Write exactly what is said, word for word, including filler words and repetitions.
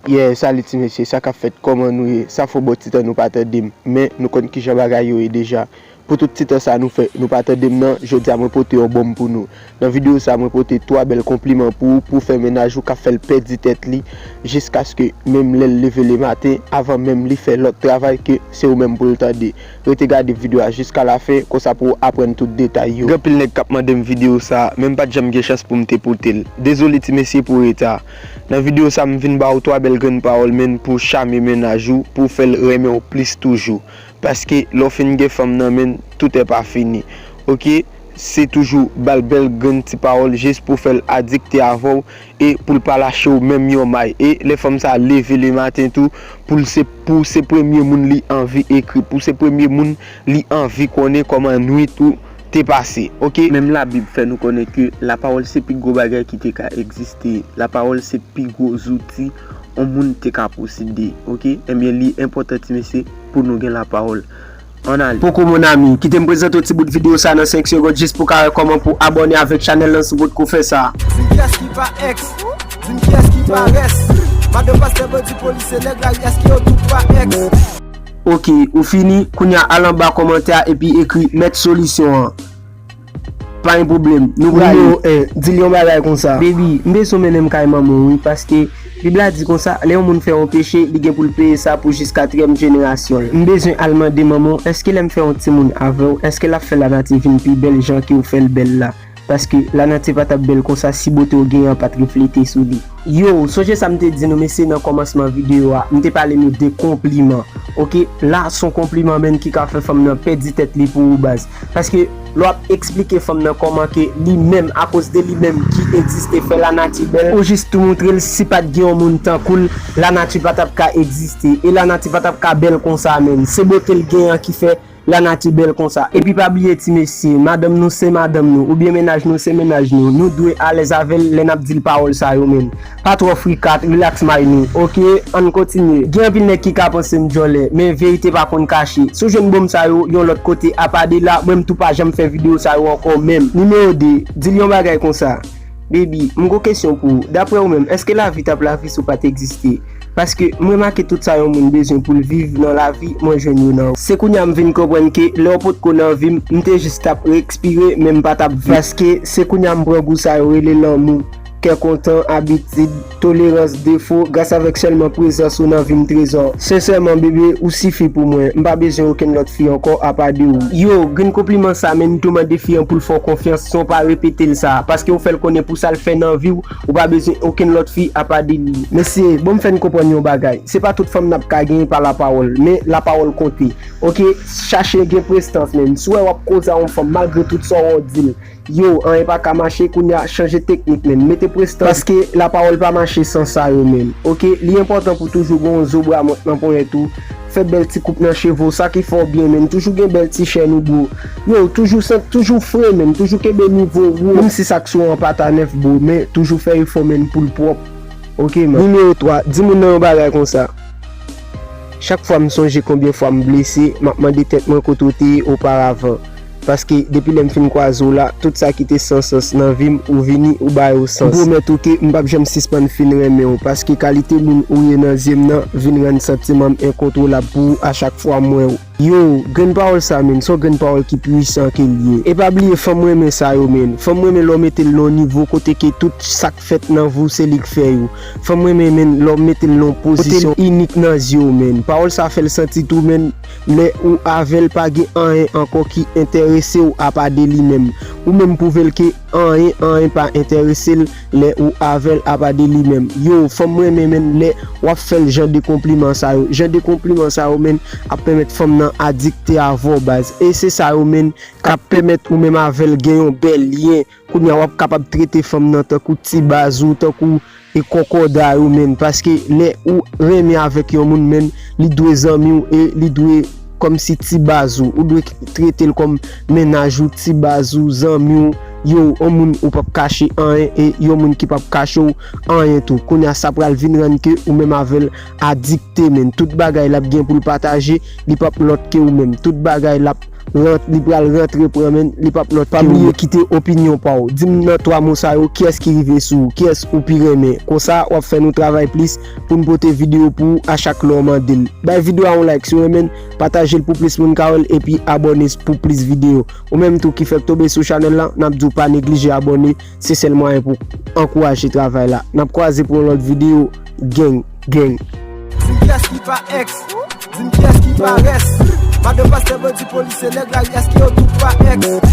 Yeah, salut ti mesye, sa k ap fèt, kòman nou ye? Sa fè yon bon ti tan nou pa tande m, men nou konn kijan bagay yo ye deja. Pou tout ti tan sa nou fè, nou pa tande m nan, jodi a mwen pote yon bonm pou nou. Nan videyo sa, mwen pote twa bèl konpliman pou ou, pou fè mennaj ou k ap fè l pèdi tèt li, jiskaske menm lè l leve lematen, avan menm li fè lòt travay ke se ou menm pou l tande. Rete gade videyo a jiska lafen, konsa pou w aprann tout detay yo. Gen anpil nèg k ap mande m videyo sa, men m pa t janm gen chans pou m te pote l. Dezole ti mesye pou reta. Nan videyo sa, m vin ba w twa bèl grenn pawòl, men pou chame mennaj ou, pou w fè l renmen w plis toujou. Paske lè w fin gen fanm nan men, tout è pa fini. Oke, se toujou ba l bèl grenn ti pawòl jis pou fè l adikte avè w e pou l pa lache w menm yon may. E lè fanm sa leve lematen tou, pou l se, pou w se premye moun li anvi ekri, pou w se premye moun li anvi konnen kòman nwit ou te pase. Oke? Menm Labib fè nou konnen ke lapawòl se pi gwo bagay ki te ka egziste. Lapawòl se pi gwo zouti yon moun te ka posede. Oke? Ebyen, li enpòtan ti mesye pou nou gen lapawòl. Ann ale. Poko mon ami, kite m prezante w ti bout videyo sa nan senk segonn jis pou w ka wè kòman pou abòne avèk chanèl lan si w potko fè sa. Di m kiyès ki pa èks? Di m kiyès ki pa rès? Madan pastè, bandi, polisye, nèg lari, èske yo tout pa èks? Oke, ou fini, kounye a al anba kòmantè a epi ekri mèt solisyon an. Pa gen pwoblèm, nou prale. Nimewo en, di l yon bagay konsa. Baby, m bezwen mennen m kay manman w wi, paske Bib la di konsa, lè yon moun fè yon peche, li gen pou l peye sa pou jis katriyèm jenerasyon l. M bezwen al mande manman w, èske lè m fè yon timoun avè w, èske l ap fè lanati vin pi bèl jan ke w fè l bèl la? Paske lanati pa t ap bèl konsa si bote w genyen an pa t reflete sou li. Yo, sonje sa m te di nou mesye nan kòmansman videyo a, m te pale nou de konpliman. Oke, la s on konpliman menn ki ka fè fanm nan pèdi tèt li pou ou baz. Paske lè w ap eksplike fanm nan kòman ke li menm, akoz de li menm ki egziste, fè lanati bèl, ou jis tou montre l si pa t gen yon moun tankou l, lanati pa t ap ka egziste. E lanati pa t ap ka bèl konsa menn. Se bote l genyen an ki fè lanati bèl konsa. Epi pa bliye ti mesye, madanm nou se madanm nou, oubyen mennaj nou se mennaj nou. Nou dwe alèz avè l lè n ap di l pawòl sa yo menn. Pa twò frikat, relax may nou. Oke, ann kontinye. Gen anpil nèg ki ka panse m djòlè, men verite pa konn kache. Si w jwenn bonm sa yo yon lòt kote apa de la, mwen m tou pa janm fè videyo sa yo ankò menm. Nimewo de, di l yon bagay konsa. Baby, m gon kesyon pou ou. Daprè ou menm, èske lavi t ap lavi si w pa t egziste? Paske m remake tout sa yon moun bezwen pou l viv nan lavi, mwen jwenn yo nan ou. Se kounye a m vin konprann ke lè w potko nan vi m, m te jis t ap ekspire, men m pa t ap viv. Paske se kounye a m pran gou sa yo rele lanmou, kè kontan, abitid, tolerans, defo, gras avèk sèlman prezans ou nan vi m, Trezò. Sensèman, bebe, ou sifi pou mwen. M pa bezwen okenn lòt fi ankò apa de ou. Yo, grenn konpliman sa, men m tou mande fi an pou l fè w konfyans san w pa repete l sa, paske w fè l konnen pou sa l fè nan vi w, ou pa bezwen okenn lòt fi apa de li. Mesye, bon m fè n konprann yon bagay. Se pa tout fanm n ap ka genyen pa lapawòl, men lapawòl konte. Oke, chache gen prestans menn. Si w wè w ap koze a yon fanm, malgre tout sa w wè w di l, yo, anyen pa ka mache, kounye a chanje teknik menn. Mete prestans, paske lapawòl pa mache san sa yo menn. Oke, li enpòtan pou toujou gen yon zo bra mòt nan ponyèt ou. Fè bèl ti koup nan cheve w, sa ki fè w byen menn. Toujou gen bèl ti chèn ou bro. Yo, toujou santi, toujou fre menn. Toujou kenbe nivo w wo. Menm si sa k sou w an pa ta nèf bro, men toujou fè efò menn pou l pwòp. Oke, man. Nimewo twa, di moun nan yon bagay konsa. Chak fwa m sonje konbyen fwa m blese, m ap mande tèt mwen kote w te ye oparavan. Paske depi lè m fin kwaze w la, tout sa ki te san sans nan vi m, ou vini, ou ba yo sans. M pwomèt ou ke m p ap janm sispann fin renmen w, paske kalite moun ou ye nan zye m nan vin rann santiman m enkontwolab pou ou a chak fwa m wè w. Yo, grenn pawòl sa menn, se yon grenn pawòl ki pwisan ke l ye. E pa bliye fanm renmen sa yo menn. Fanm renmen lè w mete l nan yon nivo kote ke tout sa k fèt nan vi w se li k fè yo. Fanm renmen menn lè w mete l nan yon pozisyon inik nan zye w menn. Pawòl sa fè l santi tou menn, lè ou avè l pa gen anyen ankò ki enterese w apa de li menm. Ou menm pwouve l ke anyen, anyen pa enterese l lè ou avè l apa de li menm. Yo, fanm renmen menn lè w ap fè l jan de konpliman sa yo. Jan de konpliman sa yo menn ap pèmèt fanm nan adikte avè w baz. E se sa yo menn k ap pèmèt ou menm avè l gen yon bèl lyen. Kounye a w ap kapab trete fanm nan tankou ti baz ou, tankou e kòkòday ou menn. Paske lè ou renmen avèk yon moun menn, li dwe zanmi w e li dwe kòmsi ti baz ou. Ou dwe trete l kòm mennaj ou, ti baz ou, zanmi w. Yo, yon moun ou p ap kache anyen e yon moun ki p ap kache w anyen tou. Kounye a sa pral vin rann ke ou menm avè l adikte menn. Tout bagay l ap gen pou l pataje, li p ap lòt ke ou menm. Tout bagay l ap rant, li pral rantre pran men, li p ap lòt. Pa bliye kite opinyon pa w. Di m nan twa mo sa yo, kiyès ki rive sou ou, kiyès ou pi renmen. Konsa, w ap fè nou travay plis pou n pote videyo pou ou a chak lè w mande l. Bay videyo a yon like si w renmen l, pataje l pou plis moun ka wè l, epi abòne pou plis videyo. Ou menm tou ki fèk tonbe sou chanèl la, n ap di w pa neglije abòne, se sèl mwayen pou ankouraje travay la. N ap kwaze pou yon lòt videyo, gang, gang. Di m kiyès ki pa ex, di m kiyès ki pa res. Madan pastè, bandi, polisye, nèg lari, èske yo tout pa ex?